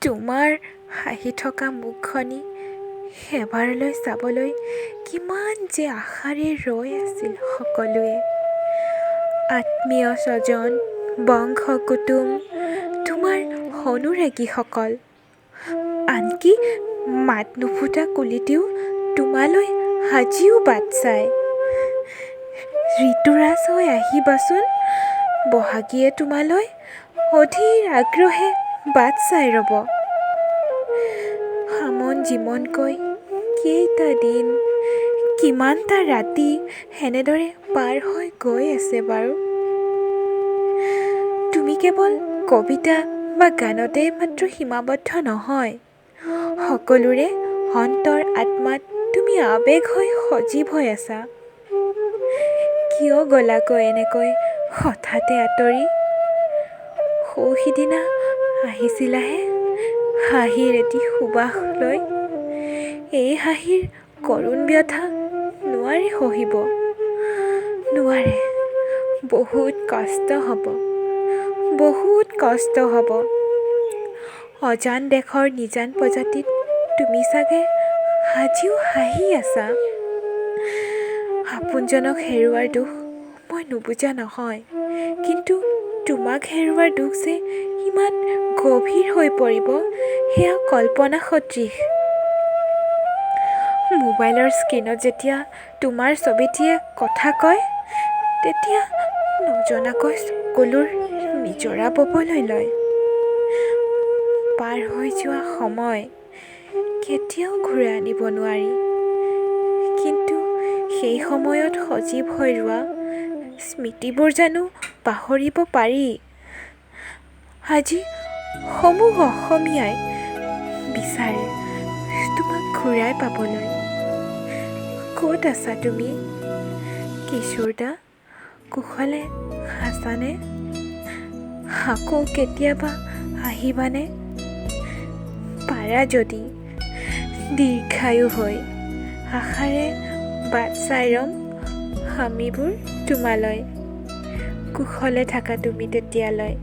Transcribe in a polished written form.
তোমাৰ হাঁহি থকা মুখখনি এবাৰলৈ চাবলৈ কিমান যে আশাৰে ৰৈ আছিল সকলোৱে। আত্মীয় স্বজন, বংশ কুটুম, তোমাৰ অনুৰাগীসকল, আনকি মাত নুফুটা কুলিটিও তোমালৈ আজিও বাট চায়। ঋতুৰাজ হৈ আহিবাচোন, বহাগীয়ে তোমালৈ অধীৰ আগ্ৰহে বাট চাই ৰ'ব। আমন জিমনকৈ কেইটা দিন, কিমানটা ৰাতি এনেদৰে পাৰ হৈ গৈ আছে বাৰু। তুমি কেৱল কবিতা বা গানতেই মাত্ৰ সীমাবদ্ধ নহয়, সকলোৰে অন্তৰ আত্মাত তুমি আৱেগ হৈ সজীৱ হৈ আছা। কিয় গ'লাকৈ এনেকৈ হঠাতে আঁতৰি? সৌ সিদিনা আহিছিলাহে হাঁহিৰ এটি সুবাস লৈ। এই হাঁহিৰ কৰুণ ব্যথা নোৱাৰে সহিব, নোৱাৰে। বহুত কষ্ট হ'ব, বহুত কষ্ট হ'ব। অজান দেশৰ নিজান প্ৰজাতিত তুমি চাগে আজিও হাঁহি আছা। আপোনজনক হেৰুৱাৰ দুখ মই নুবুজা নহয়, কিন্তু তোমাক হেৰুৱাৰ দুখ যে ইমান গভীৰ হৈ পৰিব সেয়া কল্পনা সদৃশ। মোবাইলৰ স্ক্ৰীণত যেতিয়া তোমাৰ ছবিটিয়ে কথা কয়, তেতিয়া নজনাকৈ চকুলোৰ নিজৰা ববলৈ লয়। পাৰ হৈ যোৱা সময় কেতিয়াও ঘূৰাই আনিব নোৱাৰি, কিন্তু সেই সময়ত সজীৱ হৈ ৰোৱা স্মৃতিবোৰ জানো পাহৰিব পাৰি? আজি সমূহ অসমীয়াই বিচাৰে তোমাক ঘূৰাই পাবলৈ। ক'ত আছা তুমি কিশোৰদা? কুশলে আছানে? আকৌ কেতিয়াবা আহিবানে? পাৰা যদি দীৰ্ঘায়ু হৈ আশাৰে বাট চাই ৰ'ম আমিবোৰ তোমালৈ। কুশলে থাকা তুমি তেতিয়ালৈ।